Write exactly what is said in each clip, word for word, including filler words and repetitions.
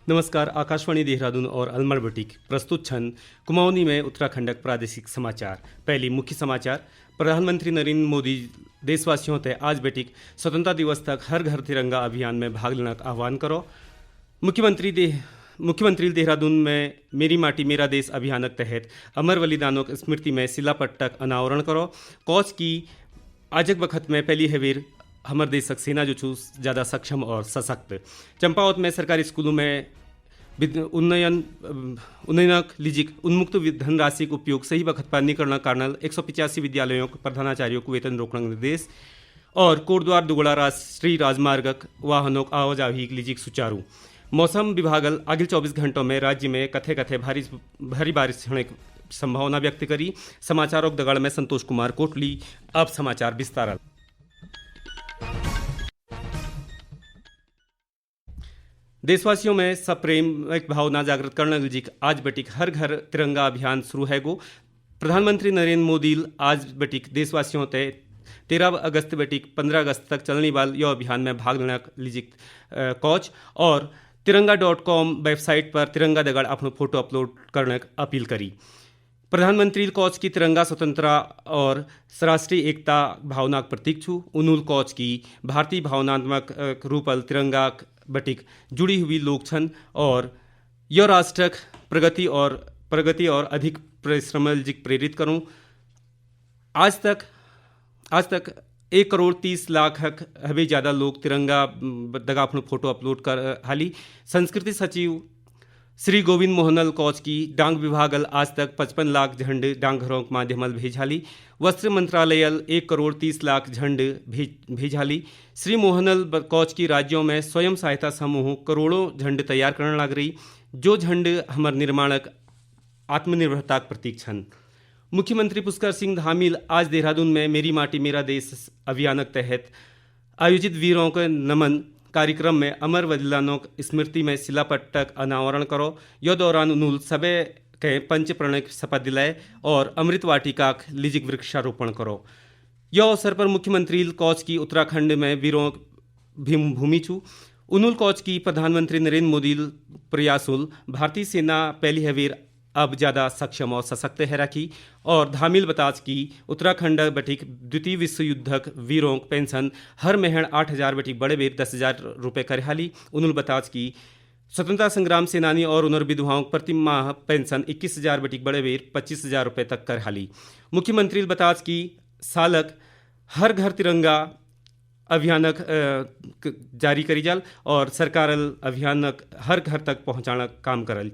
नमस्कार, आकाशवाणी देहरादून और अलमड़ बटिक प्रस्तुत छन कुमाऊनी में उत्तराखंडक प्रादेशिक समाचार। पहली मुख्य समाचार। प्रधानमंत्री नरेंद्र मोदी देशवासियों ते आज बटिक स्वतंत्रता दिवस तक हर घर तिरंगा अभियान में भाग लेना का आह्वान करो। मुख्यमंत्री दे-, मुख्यमंत्री देहरादून में मेरी माटी मेरा देश अभियानक तहत अमर बलिदानों की स्मृति में शिलापट्टक अनावरण करो। कौच की आजक बखत में पहली हेवेर हमर देशक सेना जो छु ज्यादा सक्षम और सशक्त। चंपावत में सरकारी स्कूलों में विद-, उन्नयन, अम, उन्नयनक लिजिक उन्मुक्त वि-, धनराशिक उपयोग सही बखत पर निकलना कारणल एक सौ पिचासी विद्यालयों के प्रधानाचार्यों को वेतन रोकना निर्देश। और कोटद्वार दुगड़ा राष्ट्रीय राजमार्गक वाहनों आवाजाही लिजिक सुचारू। मौसम विभागल अगिल चौबीस घंटों में राज्य में कथे कथे भारी, भारी बारिश होने की संभावना व्यक्त करी। समाचारों दगड़ में संतोष कुमार कोटली। अब समाचार विस्तारल। देशवासियों में सप्रेम एक भावना जागृत करने लिजिक आज बटिक हर घर तिरंगा अभियान शुरू है गो। प्रधानमंत्री नरेंद्र मोदी आज बटिक देशवासियों ते तेरह अगस्त बटिक पन्द्रह अगस्त तक चलने वाल यो अभियान में भाग लेना लिजिक, अ, कौच और तिरंगा डॉट कॉम वेबसाइट पर तिरंगा दगड़ अपनो फोटो अपलोड करने की अपील करी। प्रधानमंत्री कौच की तिरंगा स्वतंत्रता और राष्ट्रीय एकता भावना का प्रतीक छु। उनुल कौच की भारतीय भावनात्मक, अ, रूपल तिरंगा बटिक जुड़ी हुई लोग छन और यो राष्ट्रक प्रगति और, प्रगति और अधिक परिश्रम जिक प्रेरित करूं। आज तक, आज तक एक करोड़ तीस लाख हक हबे ज्यादा लोग तिरंगा, म, दगा अपनो फोटो अपलोड कर, अ, हाली। संस्कृति सचिव श्री गोविंद मोहनल कौच की डांग विभागल आज तक पचपन लाख झंड डांग घरों के माध्यमल भेज हाली। वस्त्र मंत्रालयल एक करोड़ तीस लाख झंड भेज, भेज हाली। श्री मोहनल ब-, कौच की राज्यों में स्वयं सहायता समूह करोड़ों झंड तैयार करने लग रही, जो झंड हमर निर्माणक आत्मनिर्भरता के प्रतीक छन। मुख्यमंत्री पुष्कर सिंह धामील आज देहरादून में मेरी माटी मेरा देश अभियानक तहत आयोजित वीरों के नमन कार्यक्रम में अमर बलिदानों की स्मृति में शिलापट्टक अनावरण करो। यो दौरान उनुल सबे के पंच प्रणय की शपथ दिलाए और अमृत वाटिका के लिजिक वृक्षारोपण करो। यो अवसर पर मुख्यमंत्री कौच की उत्तराखंड में वीरों भीम भूमि छु। उनुल कौच की प्रधानमंत्री नरेंद्र मोदी प्रयासुल भारतीय सेना पहली हवेर अब ज्यादा सक्षम और सशक्त है रखी। और धामिल बताज की उत्तराखंड बटिक द्वितीय विश्व युद्धक वीरों पेंशन हर महीन आठ हजार बटिक बड़े बेर दस हजार रुपये कर हाली। उनुल बताज की स्वतंत्रता संग्राम सेनानी और उनर विधवाओं प्रति माह पेंशन इक्कीस हजार बटिक बड़े बेर पच्चीस हजार रुपये तक कर हाली। मुख्यमंत्री बताज की सालक हर घर तिरंगा अभियानक, अ, क-, जारी करी जाल और सरकारल अभियानक हर घर तक पहुंचाना काम करल।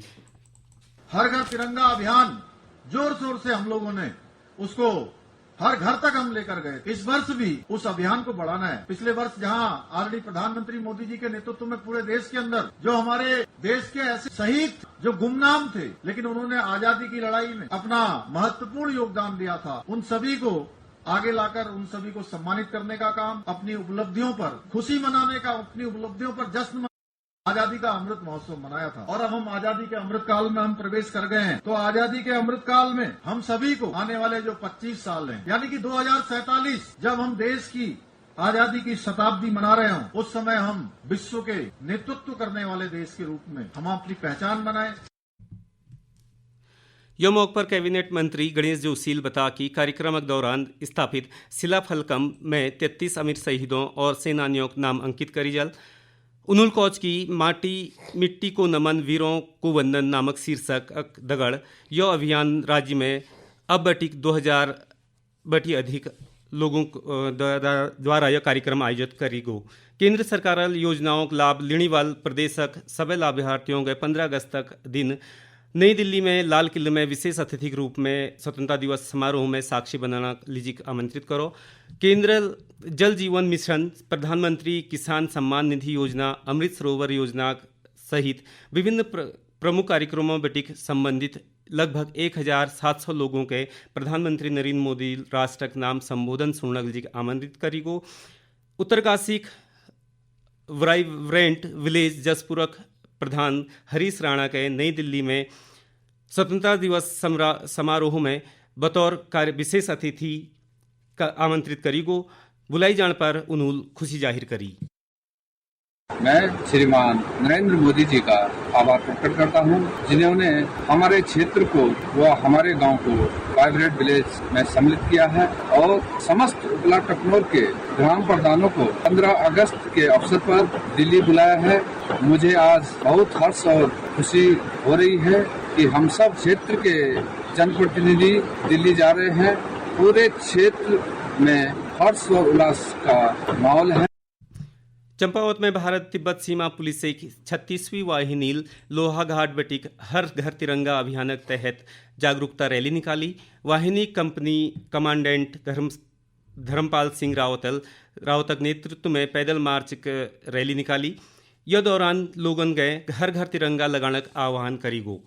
हर घर तिरंगा अभियान जोर शोर से हम लोगों ने उसको हर घर तक हम लेकर गए। इस वर्ष भी उस अभियान को बढ़ाना है। पिछले वर्ष जहां आदरणीय प्रधानमंत्री मोदी जी के नेतृत्व में पूरे देश के अंदर जो हमारे देश के ऐसे शहीद जो गुमनाम थे, लेकिन उन्होंने आजादी की लड़ाई में अपना महत्वपूर्ण योगदान दिया था, उन सभी को आगे लाकर उन सभी को सम्मानित करने का काम, अपनी उपलब्धियों पर खुशी मनाने का, अपनी उपलब्धियों पर जश्न मना-, आजादी का अमृत महोत्सव मनाया था। और अब हम आजादी के अमृत काल में हम प्रवेश कर गए हैं। तो आजादी के अमृत काल में हम सभी को आने वाले जो पच्चीस साल हैं, यानी कि दो हज़ार सैंतालीस, जब हम देश की आजादी की शताब्दी मना रहे हों, उस समय हम विश्व के नेतृत्व करने वाले देश के रूप में हम अपनी पहचान बनाएं। यो मौके पर कैबिनेट मंत्री गणेश जोशील बता कि कार्यक्रम के दौरान स्थापित शिलाफलकम में तैंतीस अमर शहीदों और सेनानियों के नाम अंकित करी जल। उनुल कौच की माटी, मिट्टी को नमन, वीरों को वंदन नामक शीर्षक दगड़ यो अभियान राज्य में अब बटिक दो हजार बटी अधिक लोगों को, अ, द्वारा, द्वारा यह कार्यक्रम आयोजित करी गो। केंद्र सरकार योजनाओं का लाभ लेने वाले प्रदेशक सभी लाभार्थियों के पन्द्रह अगस्त तक दिन नई दिल्ली में लाल किले में विशेष अतिथि के रूप में स्वतंत्रता दिवस समारोह में साक्षी बनाना लिजिक आमंत्रित करो। केंद्र जल जीवन मिशन, प्रधानमंत्री किसान सम्मान निधि योजना, अमृत सरोवर योजना सहित विभिन्न प्र-, प्रमुख कार्यक्रमों बटिक संबंधित लगभग एक हजार सात सौ लोगों के प्रधानमंत्री नरेंद्र मोदी राष्ट्रक नाम संबोधन सुनक लिजिक आमंत्रित करी गो। उत्तरकाशी वाइब्रेंट विलेज जसपुरक प्रधान हरीश राणा के नई दिल्ली में स्वतंत्रता दिवस समरा-, समारोह में बतौर कार्य विशेष अतिथि का आमंत्रित करी गो। बुलाई जान पर उन्होंने खुशी जाहिर करी। मैं श्रीमान नरेंद्र मोदी जी का आभार प्रकट करता हूं, जिन्होंने हमारे क्षेत्र को व हमारे गांव को वाइब्रेंट विलेज में सम्मिलित किया है और समस्त उपला टपनोर के ग्राम प्रधानों को पन्द्रह अगस्त के अवसर पर दिल्ली बुलाया है। मुझे आज बहुत हर्ष और खुशी हो रही है कि हम सब क्षेत्र के जनप्रतिनिधि दिल्ली जा रहे हैं। पूरे क्षेत्र में हर्ष और उल्लास का माहौल है। चंपावत में भारत तिब्बत सीमा पुलिस एक छत्तीसवीं वाहिनी लोहाघाट बटिक हर घर तिरंगा अभियानक तहत जागरूकता रैली निकाली। वाहिनी कंपनी कमांडेंट धर्म-, धर्मपाल सिंह रावतल, रावतक नेतृत्व में पैदल मार्च क रैली निकाली। यह दौरान लोगन गए घर घर तिरंगा लगाणक आह्वान करी गो।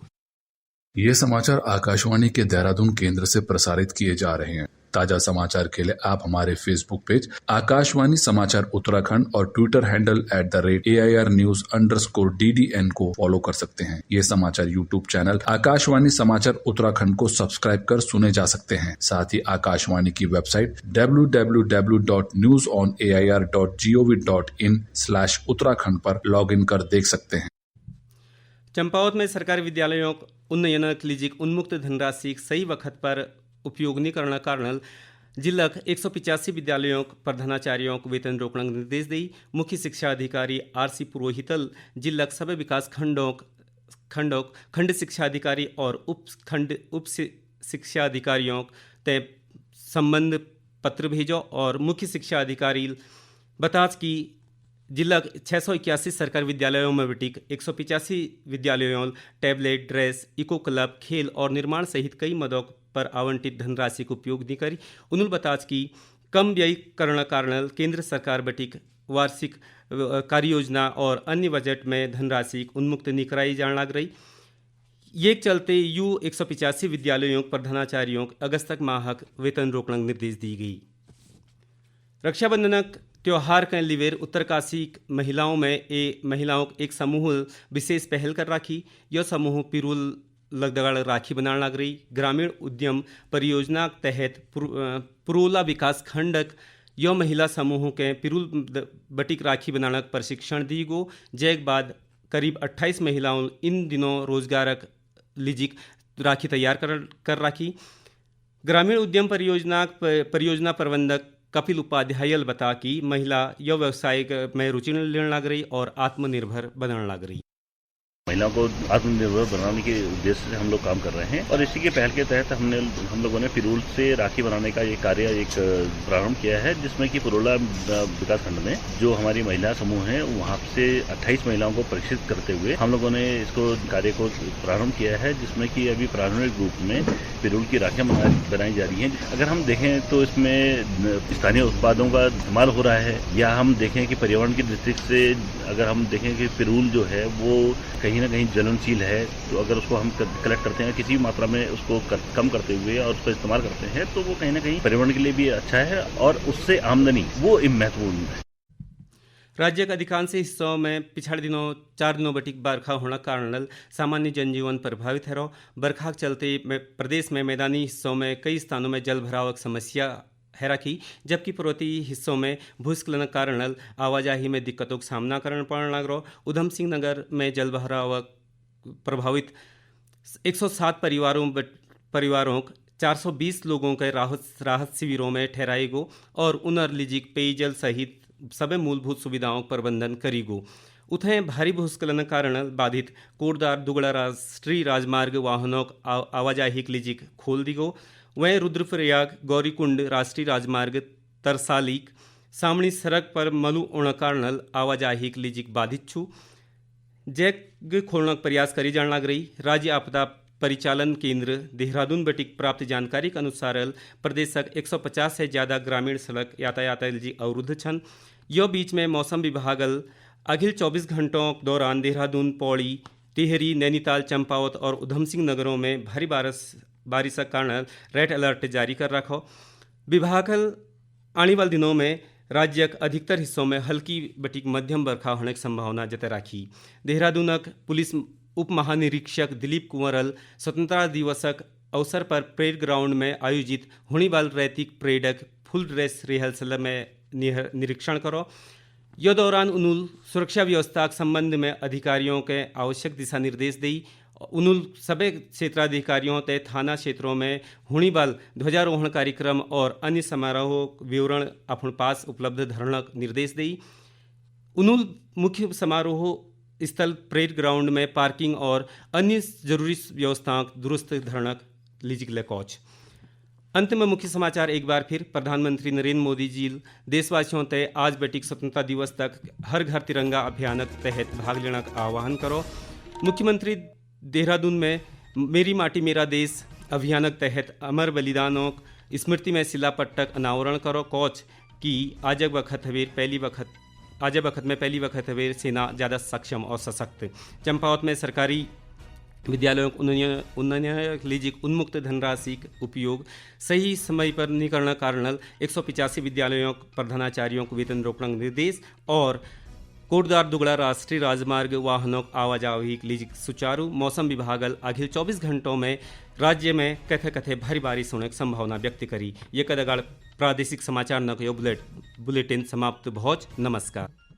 ये समाचार आकाशवाणी के देहरादून केंद्र से प्रसारित किए जा रहे हैं। ताजा समाचार के लिए आप हमारे Facebook पेज आकाशवाणी समाचार उत्तराखंड और Twitter handle at the rate A I R news underscore D D N को फॉलो कर सकते हैं। ये समाचार YouTube चैनल आकाशवाणी समाचार उत्तराखंड को सब्सक्राइब कर सुने जा सकते हैं। साथ ही आकाशवाणी की website W W W dot news on A I R dot G O V dot in slash Uttarakhand पर लॉग इन कर देख सकते हैं। चंपावत में सरकारी विद्यालयों उन्नयन लिजिक उन्मुक्त धनराशि सही वक्त पर उपयोग नहीं करना कारण जिल्लक एक सौ पिचासी विद्यालयों प्रधानाचार्यों वेतन रोकना निर्देश दी। मुख्य शिक्षा अधिकारी आर सी पुरोहितल जिल्लक सभी विकास खंडों खंडों खंड शिक्षा अधिकारी और उप खंड उप शि-, शिक्षा अधिकारियों ते संबंध पत्र भेजो और मुख्य शिक्षा अधिकारी बताज कि जिला छः सौ इक्यासी सरकारी विद्यालयों में बटिक एक सौ पिचासी विद्यालयों टैबलेट, ड्रेस, इको क्लब, खेल और निर्माण सहित कई मदों पर आवंटित धनराशि को उपयोग नहीं करी। उन्होंने बताज कि कम व्यय करण कारण केंद्र सरकार बटिक वार्षिक, अ, कार्य योजना और अन्य बजट में धनराशि उन्मुक्त नहीं कराई जान लग रही। ये चलते यू एक सौ पिचासी विद्यालयों प्रधानाचार्यों अगस्त तक माहक वेतन रोकण निर्देश दी गई। रक्षाबंधनक त्योहार के लिवेर उत्तरकाशी महिलाओं में ए महिलाओं एक समूह विशेष पहल कर रखी। यह समूह पिरुल लगदगड़ राखी बनाने लग रही। ग्रामीण उद्यम परियोजना तहत पुर-, अ, पुरोला विकास खंडक यो महिला समूह के पिरुल द-, बटिक राखी बनाने का प्रशिक्षण दी गो। जैक बाद करीब अट्ठाईस महिलाओं इन दिनों रोजगारक लिजिक राखी तैयार कर, कर राखी। ग्रामीण उद्यम परियोजना प-, परियोजना प्रबंधक कपिल उपाध्यायल बता कि महिला यो व्यवसाय क-, में रुचि लेने लग रही और आत्मनिर्भर बनने लग रही। महिलाओं को आत्मनिर्भर बनाने के उद्देश्य से हम लोग काम कर रहे हैं और इसी के पहल के तहत हमने, हम लोगों ने पिरूल से राखी बनाने का ये कार्य एक, अ, प्रारंभ किया है, जिसमें कि पुरोला, अ, विकास खंड में जो हमारी महिला समूह हैं, वहाँ से अट्ठाईस महिलाओं को प्रशिक्षित करते हुए हम लोगों ने इसको, कार्य को प्रारंभ किया है, जिसमें कि अभी प्रारंभिक रूप में पिरूल की राखियाँ बना-, बनाई जा रही हैं। अगर हम देखें तो इसमें, अ, स्थानीय उत्पादों का इस्तेमाल हो रहा है, या हम देखें कि पर्यावरण की दृष्टि से अगर हम देखें कि पिरूल जो है वो कहीं ना कहीं ज्वलनशील है, तो अगर उसको हम क-, कलेक्ट करते हैं, किसी भी मात्रा में उसको कर, कम करते हुए और उसका इस्तेमाल करते हैं, तो वो कहीं ना कहीं पर्यावरण के लिए भी अच्छा है और उससे आमदनी वो एक महत्वपूर्ण है। राज्य के अधिकांश हिस्सों में पिछले दिनों चार दिनों बटिक बरखा होना कारण सामान्य जनजीवन प्रभावित है रहो। बरखा के चलते में, प्रदेश में मैदानी हिस्सों में कई स्थानों में जल भराव की समस्या है रखी, जबकि पर्वतीय हिस्सों में भूस्खलन के कारण आवाजाही में दिक्कतों का सामना करना पड़ने लग रहा। उधम सिंह नगर में जल भराव प्रभावित एक सौ सात परिवारों बट-, परिवारों क-, चार सौ बीस लोगों के राहत, राहत शिविरों में ठहराए गो और उनर लिजिक पेयजल सहित सभी मूलभूत सुविधाओं का प्रबंधन करी गो। उठे भारी भूस्खलन कारण बाधित कोटदार दुगड़ा राष्ट्रीय राजमार्ग वाहनों क आ-, आवाजाही के लिजिक खोल दी गो। वहीं रुद्रप्रयाग गौरीकुंड राष्ट्रीय राजमार्ग तरसालीक सामणी सड़क पर मलू होना कारण आवाजाही के लिजिक बाधित छु। जैक खोलना का प्रयास करी जान लग रही। राज्य आपदा परिचालन केंद्र देहरादून बटिक प्राप्त जानकारी के अनुसार प्रदेशक एक सौ पचास से ज्यादा ग्रामीण सड़क यातायात लिजिक अवरुद्ध छन। यो बीच में मौसम विभागल अगिल चौबीस घंटों के दौरान देहरादून, पौड़ी, टिहरी, नैनीताल, चंपावत और उधम सिंह नगरों में भारी बारिश, बारिश के कारण रेड अलर्ट जारी कर रखो। विभागल आने वाले दिनों में राज्य के अधिकतर हिस्सों में हल्की बटिक मध्यम बरखा होने की संभावना जता राखी। देहरादूनक पुलिस उप महानिरीक्षक दिलीप कुंवरल स्वतंत्रता दिवसक अवसर पर परेड ग्राउंड में आयोजित होने वाले रैतिक परेडक फुल ड्रेस रिहर्सल में निह-, निरीक्षण करो। यो दौरान उनुल सुरक्षा व्यवस्था के संबंध में अधिकारियों के आवश्यक दिशा निर्देश दी। उनुल सभी क्षेत्राधिकारियों ते थाना क्षेत्रों में हुणी वाल ध्वजारोहण कार्यक्रम और अन्य समारोह विवरण अपन पास उपलब्ध धरणक निर्देश दी। उनुल मुख्य समारोह स्थल परेड ग्राउंड में पार्किंग और अन्य जरूरी व्यवस्थाओं दुरुस्त धरणक लिजिक ले कौच। अंत में मुख्य समाचार एक बार फिर। प्रधानमंत्री नरेंद्र मोदी जी देशवासियों ते आज बेटिक स्वतंत्रता दिवस तक हर घर तिरंगा अभियान के तहत भाग लेना का आह्वान करो। मुख्यमंत्री देहरादून में मेरी माटी मेरा देश अभियान के तहत अमर बलिदानों की स्मृति में शिला पट्टक अनावरण करो। कौच कि आज वक्त हवेर पहली वक्त आज वक्त में पहली वक्त हवेर सेना ज्यादा सक्षम और सशक्त। चंपावत में सरकारी विद्यालयों को उन्नयन उन्नयन लीजिक उन्मुक्त धनराशि का उपयोग सही समय पर नहीं करना कारणल एक सौ पिचासी विद्यालयों के प्रधानाचार्यों को वेतन रोकना का निर्देश। और कोटदार दुगड़ा राष्ट्रीय राजमार्ग वाहनों की आवाजाही लीजिक सुचारू। मौसम विभागल अगिल चौबीस घंटों में राज्य में कथे कथे भारी बारिश होने की संभावना व्यक्त करी। ये कदगाड़ प्रादेशिक समाचार नक यो बुलेट बुलेटिन समाप्त भौज। नमस्कार।